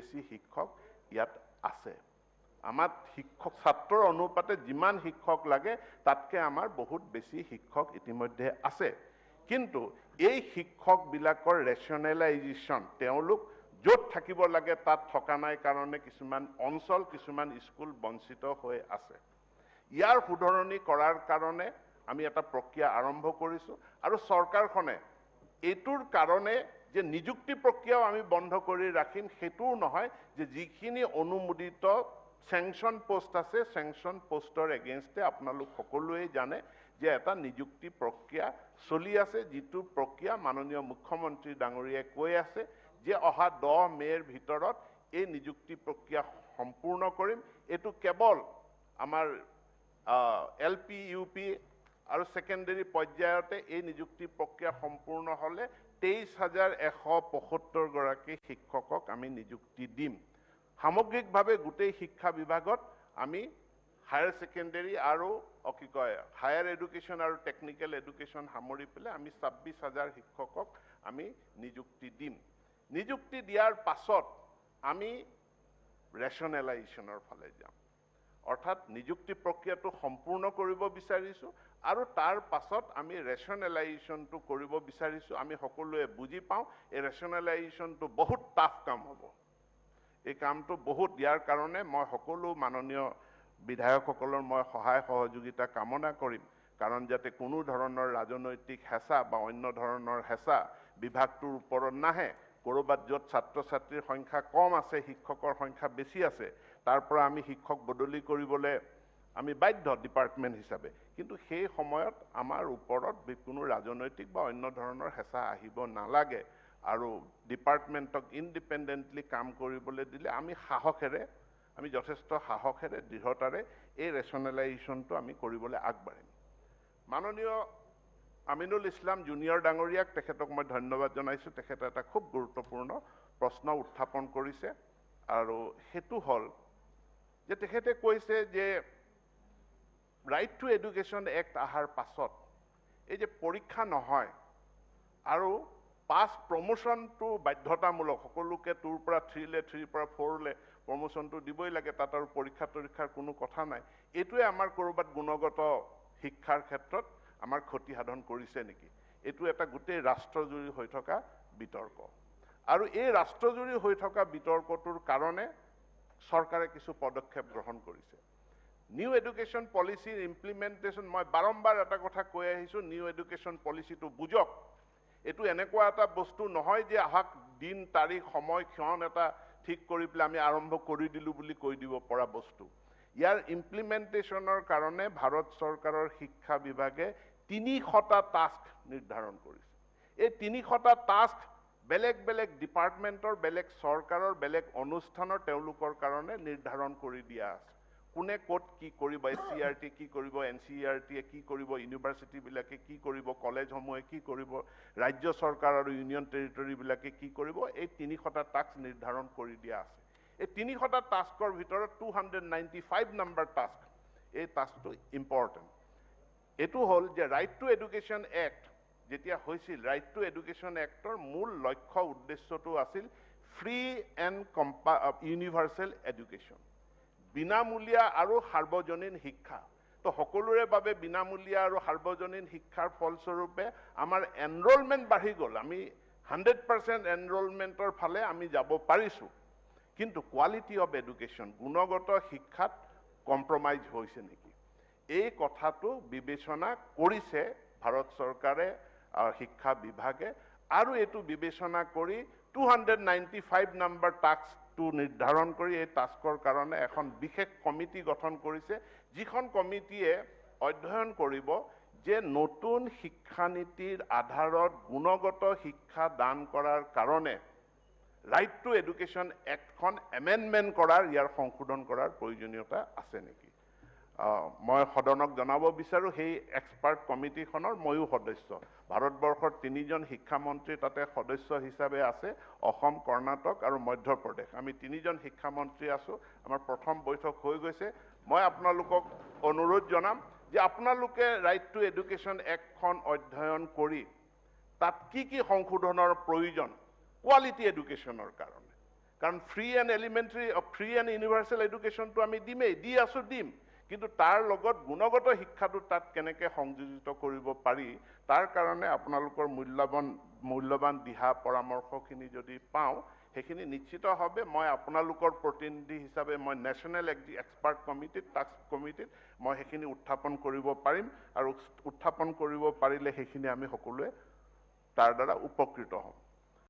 বেছি শিক্ষক ইয়াত আছে। আমাৰ শিক্ষক ছাত্ৰৰ অনুপাতে যিমান শিক্ষক লাগে, তাতকৈ আমাৰ বহুত বেছি শিক্ষক ইতিমধ্যে আছে। কিন্তু এই শিক্ষকবিলাকৰ ৰেচনেলাইজেশ্যন, তেওঁলোক য'ত থাকিব লাগে তাত থকা নাই কাৰণে কিছুমান অঞ্চল, কিছুমান স্কুল বঞ্চিত হৈ আছে। ইয়াৰ শুধৰণি কৰাৰ কাৰণে আমি এটা প্ৰক্ৰিয়া আৰম্ভ কৰিছোঁ আৰু চৰকাৰখনে এইটোৰ কাৰণে যে নিযুক্তি প্ৰক্ৰিয়াও আমি বন্ধ কৰি ৰাখিম সেইটোও নহয়, যে যিখিনি অনুমোদিত চেংচন পোষ্ট আছে, চেংচন পোষ্টৰ এগেইনষ্টে আপোনালোক সকলোৱে জানে যে এটা নিযুক্তি প্ৰক্ৰিয়া চলি আছে, যিটো প্ৰক্ৰিয়া মাননীয় মুখ্যমন্ত্ৰী ডাঙৰীয়াই কৈ আছে যে অহা 10 মে'ৰ ভিতৰত এই নিযুক্তি প্ৰক্ৰিয়া সম্পূৰ্ণ কৰিম। এইটো কেৱল আমাৰ এল পি, ইউ পি আৰু ছেকেণ্ডেৰী পৰ্যায়তে এই নিযুক্তি প্ৰক্ৰিয়া সম্পূৰ্ণ হ'লে 23,175 গৰাকী শিক্ষকক আমি নিযুক্তি দিম। সামগ্ৰিকভাৱে গোটেই শিক্ষা বিভাগত আমি হায়াৰ ছেকেণ্ডেৰী আৰু কি কয় হায়াৰ এডুকেশ্যন আৰু টেকনিকেল এডুকেশ্যন সামৰি পেলাই আমি 26,000 শিক্ষকক আমি নিযুক্তি দিম। নিযুক্তি দিয়াৰ পাছত আমি ৰেচনেলাইজেশ্যনৰ ফালে যাম, অৰ্থাৎ নিযুক্তি প্ৰক্ৰিয়াটো সম্পূৰ্ণ কৰিব বিচাৰিছোঁ আৰু তাৰ পাছত আমি ৰেচনেলাইজেশ্যনটো কৰিব বিচাৰিছোঁ। আমি সকলোৱে বুজি পাওঁ, এই ৰেচনেলাইজেশ্যনটো বহুত টাফ কাম হ'ব। এই কামটো বহুত, ইয়াৰ কাৰণে মই সকলো মাননীয় বিধায়কসকলৰ মই সহায় সহযোগিতা কামনা কৰিম, কাৰণ যাতে কোনো ধৰণৰ ৰাজনৈতিক হেঁচা বা অন্য ধৰণৰ হেঁচা বিভাগটোৰ ওপৰত নাহে। ক'ৰবাত য'ত ছাত্ৰ ছাত্ৰীৰ সংখ্যা কম আছে, শিক্ষকৰ সংখ্যা বেছি আছে, তাৰ পৰা আমি শিক্ষক বদলি কৰিবলৈ আমি বাধ্য ডিপাৰ্টমেণ্ট হিচাপে। কিন্তু সেই সময়ত আমাৰ ওপৰত কোনো ৰাজনৈতিক বা অন্য ধৰণৰ হেঁচা আহিব নালাগে আৰু ডিপাৰ্টমেণ্টক ইণ্ডিপেণ্ডেণ্টলি কাম কৰিবলৈ দিলে আমি যথেষ্ট সাহসেৰে, দৃঢ়তাৰে এই ৰেচনেলাইজেশ্যনটো আমি কৰিবলৈ আগবাঢ়িম। মাননীয় আমিনুল ইছলাম জুনিয়ৰ ডাঙৰীয়াক, তেখেতক মই ধন্যবাদ জনাইছোঁ। তেখেতে এটা খুব গুৰুত্বপূৰ্ণ প্ৰশ্ন উত্থাপন কৰিছে আৰু সেইটো হ'ল যে তেখেতে কৈছে যে ৰাইট টু এডুকেশ্যন এক্ট অহাৰ পাছত এই যে পৰীক্ষা নহয় আৰু পাছ প্ৰমোশ্যনটো বাধ্যতামূলক, সকলোকে 2ৰ পৰা 3লে, 3ৰ পৰা 4লে প্ৰমোশ্যনটো দিবই লাগে, তাত আৰু পৰীক্ষা তৰীক্ষাৰ কোনো কথা নাই, এইটোৱে আমাৰ ক'ৰবাত গুণগত শিক্ষাৰ ক্ষেত্ৰত আমাৰ ক্ষতি সাধন কৰিছে নেকি? এইটো এটা গোটেই ৰাষ্ট্ৰজুৰি হৈ থকা বিতৰ্ক আৰু এই ৰাষ্ট্ৰজুৰি হৈ থকা বিতৰ্কটোৰ কাৰণে চৰকাৰে কিছু পদক্ষেপ গ্ৰহণ কৰিছে। নিউ এডুকেশ্যন পলিচিৰ ইমপ্লিমেণ্টেশ্যন, মই বাৰম্বাৰ এটা কথা কৈ আহিছোঁ, নিউ এডুকেশ্যন পলিচিটো বুজক। এইটো এনেকুৱা এটা বস্তু নহয় যে আহাক দিন, তাৰিখ, সময়, ক্ষণ এটা ঠিক কৰি পেলাই আমি আৰম্ভ কৰি দিলোঁ বুলি কৈ দিব পৰা বস্তু। ইয়াৰ ইমপ্লিমেণ্টেশ্যনৰ কাৰণে ভাৰত চৰকাৰৰ শিক্ষা বিভাগে 300টা টাস্ক নিৰ্ধাৰণ কৰিছে। এই 300টা টাস্ক বেলেগ বেলেগ ডিপাৰ্টমেণ্টৰ, বেলেগ চৰকাৰৰ, বেলেগ অনুষ্ঠানৰ তেওঁলোকৰ কাৰণে নিৰ্ধাৰণ কৰি দিয়া আছে, কোনে ক'ত কি কৰিব, এছ চি আৰ টি কি কৰিব, এন চি আৰ টিয়ে কি কৰিব, ইউনিভাৰ্চিটিবিলাকে কি কৰিব, কলেজসমূহে কি কৰিব, ৰাজ্য চৰকাৰ আৰু ইউনিয়ন টেৰিটৰীবিলাকে কি কৰিব, এই 300টা টাস্ক নিৰ্ধাৰণ কৰি দিয়া আছে। এই 300টা টাস্কৰ ভিতৰত 295 নম্বৰ টাস্ক, এই টাস্কটো ইম্পৰ্টেণ্ট। এইটো হ'ল যে ৰাইট টু এডুকেশ্যন এক্ট যেতিয়া হৈছিল, ৰাইট টু এডুকেশ্যন এক্টৰ মূল লক্ষ্য উদ্দেশ্যটো আছিল ফ্ৰী এণ্ড ইউনিভাৰ্চেল এডুকেশ্যন, বিনামূলীয়া আৰু সাৰ্বজনীন শিক্ষা। তো সকলোৰে বাবে বিনামূলীয়া আৰু সাৰ্বজনীন শিক্ষাৰ ফলস্বৰূপে আমাৰ এনৰলমেণ্ট বাঢ়ি গ'ল, আমি 100% এনৰলমেণ্টৰ ফালে আমি যাব পাৰিছোঁ। কিন্তু কোৱালিটি অফ এডুকেশ্যন, গুণগত শিক্ষাত কম্প্ৰমাইজ হৈছে নেকি, এই কথাটো বিবেচনা কৰিছে ভাৰত চৰকাৰে, শিক্ষা বিভাগে আৰু এইটো বিবেচনা কৰি 295 নম্বৰ টাস্কটো নিৰ্ধাৰণ কৰি এই টাস্কৰ কাৰণে এখন বিশেষ কমিটি গঠন কৰিছে, যিখন কমিটিয়ে অধ্যয়ন কৰিব যে নতুন শিক্ষানীতিৰ আধাৰত গুণগত শিক্ষা দান কৰাৰ কাৰণে ৰাইট টু এডুকেশ্যন এক্টখন এমেণ্ডমেণ্ট কৰাৰ, ইয়াৰ সংশোধন কৰাৰ প্ৰয়োজনীয়তা আছে নেকি। মই সদনক জনাব বিচাৰোঁ, সেই এক্সপাৰ্ট কমিটিখনৰ ময়ো সদস্য। ভাৰতবৰ্ষৰ তিনিজন শিক্ষামন্ত্ৰী তাতে সদস্য হিচাপে আছে, অসম, কৰ্ণাটক আৰু মধ্যপ্ৰদেশ। আমি তিনিজন শিক্ষামন্ত্ৰী আছোঁ। আমাৰ প্ৰথম বৈঠক হৈ গৈছে। মই আপোনালোকক অনুৰোধ জনাম যে আপোনালোকে ৰাইট টু এডুকেশ্যন এক্টখন অধ্যয়ন কৰি তাত কি কি সংশোধনৰ প্ৰয়োজন কোৱালিটি এডুকেশ্যনৰ কাৰণে, কাৰণ free and elementary, free and universal এডুকেশ্যনটো আমি দিমেই, দি আছোঁ, দিম, কিন্তু তাৰ লগত গুণগত শিক্ষাটো তাত কেনেকৈ সংযোজিত কৰিব পাৰি, তাৰ কাৰণে আপোনালোকৰ মূল্যৱান দিহা পৰামৰ্শখিনি যদি পাওঁ, সেইখিনি নিশ্চিতভাৱে মই আপোনালোকৰ প্ৰতিনিধি হিচাপে মই নেশ্যনেল এক্সপাৰ্ট কমিটিত, টাস্ক কমিটিত মই সেইখিনি উত্থাপন কৰিব পাৰিম আৰু উত্থাপন কৰিব পাৰিলে সেইখিনি আমি সকলোৱে তাৰ দ্বাৰা উপকৃত হ'ম।